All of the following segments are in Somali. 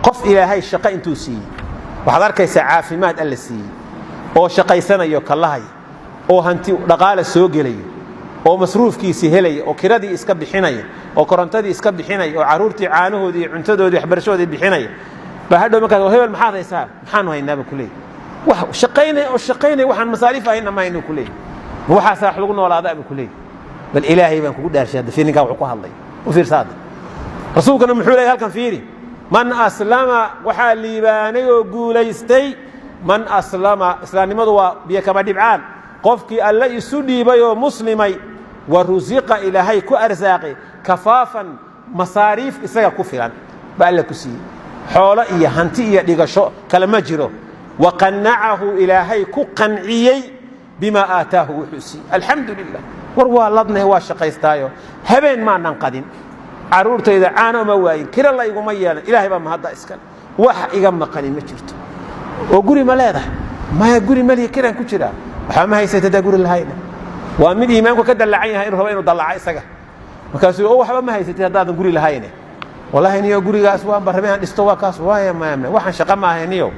Qof Ilaahay shaqo intuu siiyey, waxaad arkaysaa caafimaad Alla siiyey oo shaqaysanayo, kallahaya, oo hanti dhaqaale soo gelaya, oo masruufkiisii helaya, oo kiradii iska bixinaya, oo korontadii iska bixinaya, oo carruurtii caanahoodii iyo cuntadoodii, waxbarashadoodii bixinaya. Baa hadhow markaas, "Hebel, maxaad haysaa?" "Maxaanu haynaaba?" ku leeyahy. Wax shaqaynaya oo shaqaynaya, "Waxaan masaariif ahayna ma hayno," ku leeyahy. "Waxaasaa wax lagu noolaadaa?" buu ku leeyahy. Bal Ilaahay baan kugu dhaarshay, hadda fiir ninkaa wuxuu ku hadlay, u fiirsa hadda. Rasuulkana muxuu leeyahy halkan? Fiiri: man aslama, waxaa liibaanay oo guulaystay man aslama. Islaamnimadu waa biyo kama dhibcaan. Qofkii Alle isu dhiibay oo muslimay, wa rusiqa, Ilaahay ku arsaaqay, kafaafan, masaariif isaga ku filan ba Alle ku siiyey, xoolo iyo hanti iyo dhigasho kale ma jiro, wa qannacahu, Ilaahay ku qanciyey, bimaa aataahu, wuxuu siiyey. Alxamdu lilah. War waa ladnay, waa shaqaystaayo, habeen maanan qadin, carruurtayda caano ma waayin, kira la iguma yeelan, Ilaahay baa mahadda iskale, wax iga maqani ma jirto. Oo guri ma leedahay? Maya, guri malihi, kiraan ku jiraa. Waxba ma haysata hadaa guri lahayna. Waa mid iimaanku ka dallacan yahay, inuu rabo inuu dallaco isaga. Markaasuu, "Oo waxba ma haysatid haddaadan guri lahayne?" "Wallahi niyo, gurigaas waan ba rabay aan dhisto, waa kaas." "Waaya, maya, waxaan shaqo ma ahay niyo,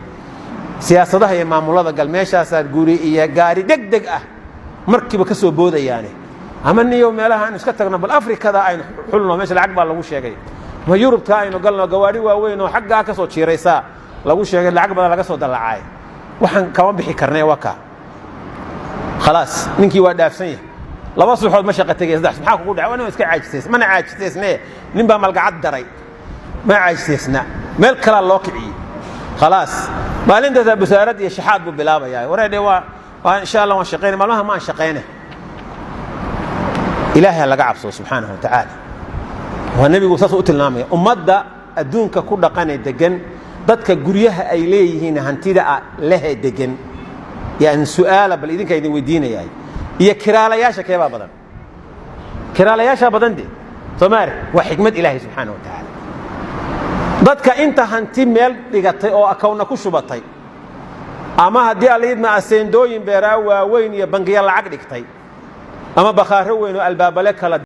siyaasadaha iyo maamulada gal, meeshaasaa guri iyo gaari deg deg ah markiiba ka soo boodayaane. Ama niyo, meelaha aynu iska tagno, bal Afrikada aynu xulno, meesha lacag baa lagu sheegay, ama Yurubta aynu galno, gawaadhi waaweyn oo xaggaa ka soo jiiraysaa lagu sheegay, lacag badan laga soo dallacaay, waxaan kama bixi karnay, waa kaa." Khalaas, ninkii waa dhaafsan yahay. 2 subaxood ma shaqa tegay, saddex. "Maxaa kugu dhacay?" "Waa iska caajisays." Mana caajisaysne, nin baa malgacad daray. Ma caajisaysna, meel kalaa loo kiciyey. Khalaas, maalintaas busaarad iyo shaxaad buu bilaabayaa. "Wareedhe, waa insha Allah waan shaqaynay, maalmaha ma aan shaqayne." Ilaahay laga cabsado subxaanahu wa tacaala. Waa nebigu saas u tilmaamaya ummadda adduunka ku dhaqanee degan, dadka guryaha ay leeyihiin, hantida lehe degan. Yani su'aala bal idinkaa idin weydiinayahay, iyo kiraalayaasha keebaa badan? Kiraalayaashaa badan de, soomaali. Waa xikmad Ilaahay subxaana wa tacaala. Dadka inta hanti meel dhigatay oo akawna ku shubatay, ama haddii Alla aseendooyin beeraa waaweyn iyo bangiya lacag dhigtay, ama bakhaaro weyn oo albaabale kala